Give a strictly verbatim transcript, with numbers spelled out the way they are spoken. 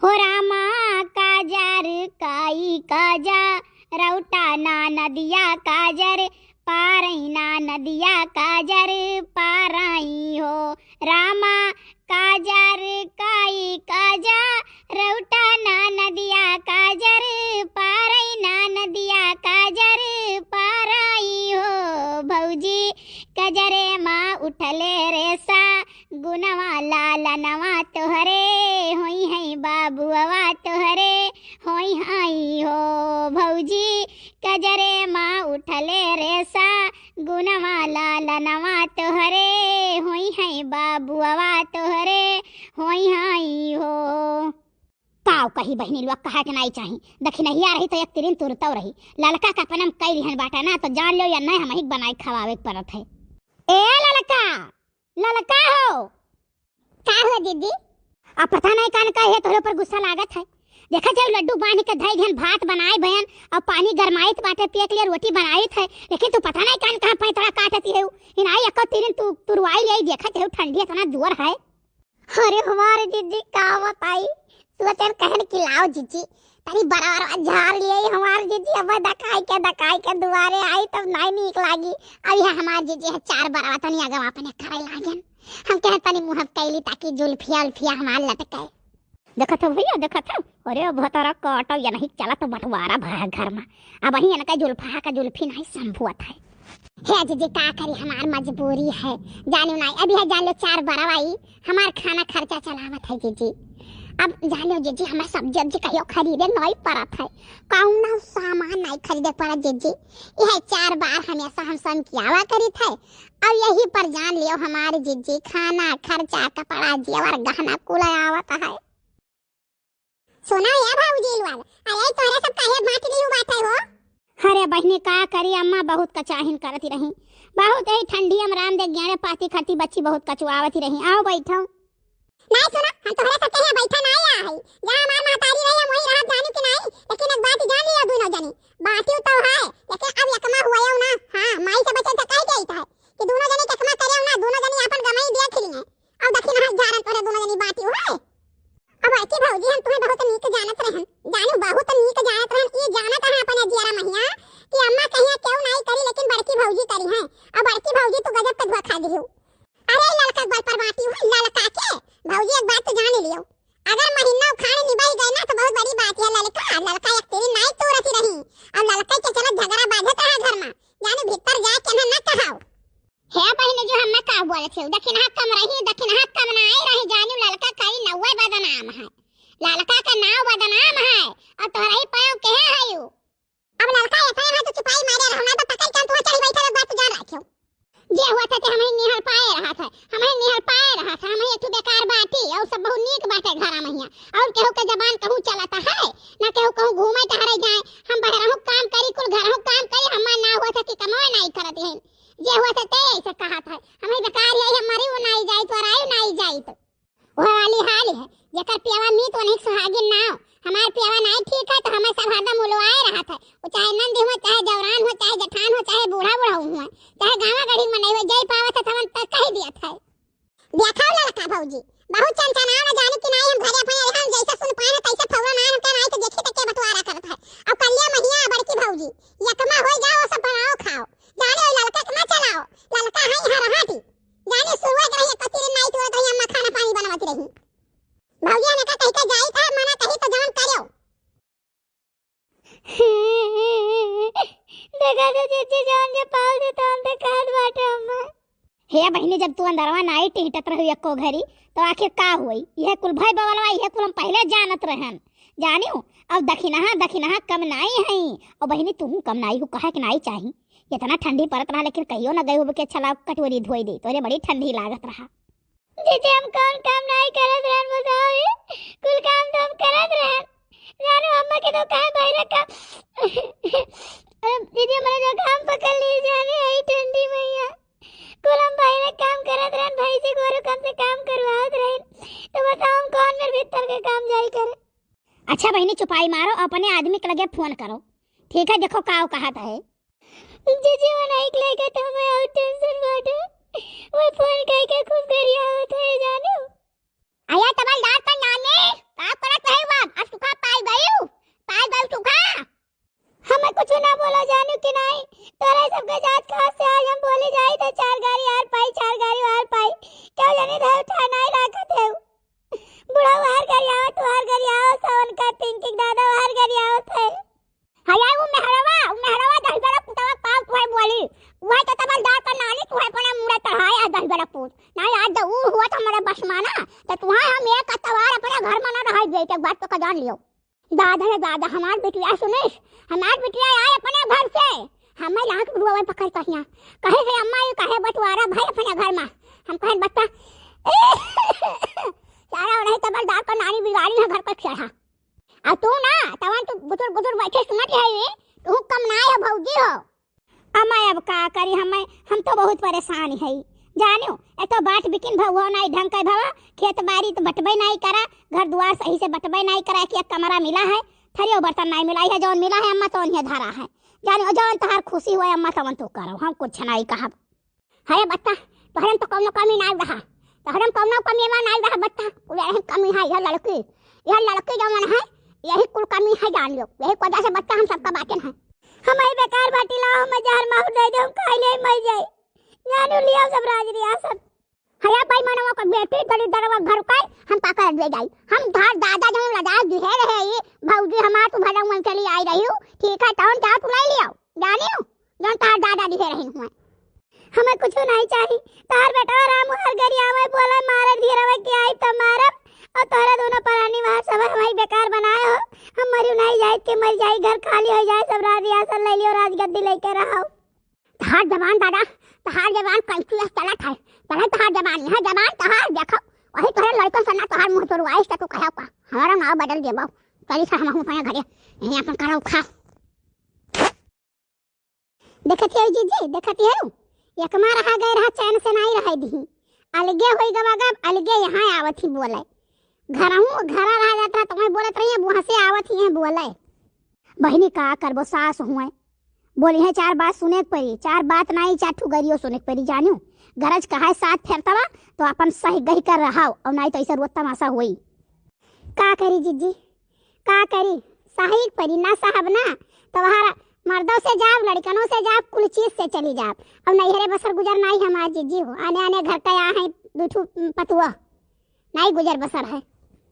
हो रामा काजर काई काजा, रौटा ना नदिया काजर, पारई ना नदिया काजर, पारई हो रामा काजर काई काजा, रौटा ना नदिया काजर, पारई ना नदिया काजर, पारई हो भौजी। कजरे मा उठले रेसा, गुनवा लालनवा तोहरे, होई है बाबुआ तोहरे, होई हई हो भौजी। कजरे मा उठले रेसा, गुनवा लालनवा तोहरे, होई है बाबुआ तोहरे, होई हई हो। काव कही बहिनी लोग, कहा के नाई चाही। दखिनहिया रही तो एक तिरिन तुरतौ रही। ललका का अपनम कई लिहन बाटा ना, तो जान लो या नहीं, हमही के बनाई खवावे के परत है। ए ललका, ललका हो। का हो दीदी? अब पता नहीं कान का है तोहरे ऊपर गुस्सा लागत है। देखत है लड्डू बांध के धई दिहन, भात बनाए भयन और पानी गरमाइत बाटे, पिए के लिए रोटी बनाइत है, लेकिन तू पता नहीं कान कहाँ पैतरा काटती है। इन आई एको तिरिन तू तुरवाई ले, देखत है ठंडी इतना जोर है। अरे हमार जिज्जी का बताई, सोचन कहन कि लाओ जिज्जी, तनी बरवा झार लिए हमार जिज्जी, अब दकाई के, दकाई के दुआरे आई तब नाई नीक लागी। अब यह हमार जिज्जी है चार बरवा तनी अगवा अपने करे लागन। हम कहे तनी मुँह कैली ताकि जुल्फिया उल्फिया हमार लटके। देखत हो भैया, देखत हो, अरे भतरा काटो या नहीं, चला तो बंटवारा भरा घर में। अब वही इनका जुल्फा का जुल्फी नहीं संभुअत है। हे जिज्जी का करी, हमार मजबूरी है, जानियो नाई, अभी है जान लो चार बरवा आई, हमार खाना खर्चा चलावत है जिज्जी। अब जानियो जिज्जी, हमार सब्जी उब्जी कहियो खरीदे नाई परत है, कौनो सामान नाई खरीदे परत जिज्जी। यह चार बार हमेशा हम समकियावा करित है, अब यही पर जान लियो हमार जिज्जी, खाना खर्चा, कपड़ा, जेवर, गहना कुल आवत है। सुना या भौजी लोग, अरे तोहरे सब काहे बांट लिहू बाटे हो? अरे बहिनी का करी अम्मा, बहुत कचाहिन करती रही, बहुत यही ठंडी में राम दे गेड़े पाती खरती बच्ची बहुत कचुआवती रही। आओ बैठो। नहीं सुना, हम तोहरे सब कहे बैठा ना आया है, जहाँ हमार महतारी रही हम वही रहब जानी कि नहीं, लेकिन एक बात जान लियो दोनों जनी, बांटियो तो है, लेकिन अब एकमा हुआ ना, हाँ माई से बचे तो कह गई है कि दोनों जनी एकमा करे ना, दोनों जनी अपन गमई देख लिए। अब दखिनहा झारन तोरे दोनों जनी बांटियो है। अब बड़की भौजी हम तुम्हें बहुत नीक जानत रहन, जानू बहुत नीक जानत रहन, ई जानत है अपने जियरा महिया कि अम्मा कहिया केहू नाई करी लेकिन बड़की भौजी करी हैं। अब बड़की भौजी तू गजब के धोखा दिहू। अरे ललका गोल पर बाटी हूँ, ललका के भौजी एक बात तो जान लियो, अगर महीना उखाड़ निभाई गए ना तो बहुत बड़ी बात है ललका। ललका एक तेरी नाई तू रखी रही, अब ललका के चलो झगड़ा बांधत रहा घर में, जानू भीतर जाके ना, ना कहाओ। हे बहिनी, जो हम ना का बोलत हऊ, दखिनहा कम रही, दखिनहा कम ना आई रही, जानू ललका कई नौवे बदनाम है, ललका का नाव बदनाम है, और तोहरा ही पायो के है यू। अब ललका ऐसा है तो चुपाई मारे रहो, ना तो पकड़ के हम तुम्हें चढ़ी बैठे लोग बात जान रखे हो। जे हुआ था ते हमही निहर पाए रहा था, हमही निहर पाए रहा था, हमही एक ठो बेकार बाटी, और सब बहुत नीक बाटे घरा महिया, और केहू के जबान कहूँ चलता है, ना केहू कहूँ घूमे टहरे जाए, हम बहरहू काम करी, कुल घरहू काम करी, हमार ना हुआ था कि कमाए नाई करत है। जे हुआ से ते ऐसे कहा था, हम ही बेकार है, हम मरी वो नाई जाइत, वराई नाई जाइत। वह वाली हाल है, जेकर पियवा मीत वनिक सुहागिन नाव। हमार पियवा नाई ठीक है तो हमें सब हरदम उलवाए रहत है। वो चाहे नंद हुआ, चाहे जवरान हुआ, चाहे जेठान हुआ, चाहे बूढ़ा बूढ़ा हुआ, चाहे गाँवा गढ़ी में नहीं हुआ, जय पावत है तवन तक कह दिया था। देखा ललका भौजी, बहुत चंचनाव न जानी कि नाई हम घरे अपने हम जैसे सुन पाए न तैसे फौरन आए हमके नाई तो देखी तक के बंटवारा करत है। अब कलिया महिया बड़की भौजी, यकमा हो जाओ सब बनाओ खाओ। जाने ओ ललका के ना चलाओ, ललका है हरहाटी। जाने सुबह के रही कचरी नाई तुरत रही अम्मा खाना पानी बनवत रही। भौजी ने का कह के जाई था मना कही तो जान करो। देखा तो जिज्जी जान जे पाल दे तो अंदर कहत बाटे अम्मा। हे बहिनी, जब तू अंदरवा नाई टिहटत रहू एको घरी, तो आखिर का हुई? यह कुल भाई बवलवा, यह कुल हम पहले जानत रहन। जानियो, अब दखिनहा, दखिनहा कम नाई हई। और बहिनी, तू कम नाई हो, कहा के नाई चाही। इतना ठंडी परत रहा, लेकिन कहियो ना गई हो के अच्छा लाग कटोरी धोई दे, तोरे बड़ी ठंडी लागत रहा। जीजी, हम कौन काम नाई करत रहन बताओ, ये कुल काम तो हम करत रहन। जानो अम्मा के तो काहे बहरे का, अरे जीजी, हमारा जो काम पकड़ ली जाने, यही ठंडी मैया। कुल हम बहरे काम करत रहन, भाई से गोरो कम से काम करवावत रहन, तो बताओ हम कौन मेरे भीतर के काम जाई करे। अच्छा बहिनी, चुपाई मारो, अपने आदमी के लगे फोन करो, ठीक है? देखो का कहत है। जीजी, वो नाई के लेके तो हमें और टेंशन बाटे, वो फोन करके खूब गरियावत है, जानो। आया तबलदार पर नाने, का करत है वो? करियावत, तोहार गरियावत है, उनका पिंकी के दादा तोहार गरियावत है। हया उ मेहरवा, उ मेहरवा दही बड़ा पुतवा पाव तुहे बोली। उहे तो तबलदार का नानी तुहे अपने मुड़े चढ़ाए आ दही बड़ा पूत। नहीं आज उ हुआ तो हमारे बस माना, तो तुहे हम एक अतवार अपने घर में ना रहाई दे, एक बात तो का जान लियो। दादा रे दादा, हमार बिटिया सुनिस, हमार बिटिया आए अपने घर से, हमें लाख बुढ़वा पकड़ कहिया, कहे से अम्मा ये कहे बंटवारा भाई अपने घर में, हम कहे बच्चा, सारा रहे तबलदार का नानी बिगाड़ी है घर पर चढ़ा। आ तू ना, तवन तू गुजुर गुजुर बैठे सुनत है, तू कम ना है भौजी हो। अम्मा अब का करी, हमें, हम तो बहुत परेशान है। जानियो, ए तो बाट बिकिन भवा नाई ढंग के भवा, खेत बारी तो बटबे नाई करा, घर दुआर सही से बटबे नाई करा, कि एक कमरा मिला है, थरियो बर्तन नाई मिला है, जौन मिला है अम्मा तौन ये धरा है। जानियो, जौन तहार खुशी हुआ अम्मा तवन तू करो, हम कुछ नाई कहब। हरे बच्चा, तोहरम तो कौनो कमी नाई रहा, तोहरम कौनो कमी में नाई रहा बच्चा, पूरे रहे कमी है यह लड़की, यह लड़की जौन है, यही कुल कमी है जान लो, यही वजह से बच्चा हम सबका बाचन है। हम ही बेकार बाटी लाओ, हम जहर माहौर दे दे, हम खाई ले मर जाए। जानो लिया सब राज रियासत। हया भाई मनवा का बेटी बड़ी दरवा घर का हम का कर दे जाई। हम धार दादा जो लजा दिहे रहे ये भौजी हमार तू भला मन चली आई रही हूँ। ठीक है तौन जाओ तू लाई लियाओ। जानी हूँ जौन तार दादा दिहे रही हूँ। हमें कुछ नहीं चाही। तार बेटा राम हर गरियावे बोले मारे धीरवे के आई त मारब। और तोरा दोनों परानी वहाँ सब हमारी बेकार बनाए हो। हम मरी नहीं जाए के मर जाए घर खाली हो जाए सब राज रियासत ले लियो राजगद्दी लेके रहो। तहार जबान दादा, तहार जबान कैंची अस चलत है, चलत तहार जबान, यह जबान तहार देखो, वही तोहरे लड़कन से ना तहार मुँह तोड़वाइस त तू कहे का, हमारा नाव बदल देबो, चली सा हम अपने घरे, यहीं अपन करो खा। देखत है जीजी, देखत है, एक मार रहा गए रहा चैन से नहीं रहे दी, अलगे होई गवा गब, अलगे यहाँ आवत ही बोले, घरहूँ, घरा रहा जात रहा, तुम्हें बोलत रही है, वहाँ से आवत ही है बोले। बहिनी का करबो, सास हुए, बोली है चार बात सुने के पड़ी, चार बात नाई, चार ठू गरियो सुने के पड़ी, जानियो। गरज कहाए साथ फेरतवा, तो अपन सही गही कर रहाओ, और नाई तो ऐसा रोज तमाशा होई। का करी जीजी, का करी, सही के पड़ी, ना साहब ना, तो वहाँ मर्दों से जाब, लड़कनों से जाब, कुल चीज से चली जाब। और नैहरे बसर गुजर नाई हमार जीजी हो, आने आने घर का यहाँ है दू ठू पतुआ, नाई गुजर बसर है।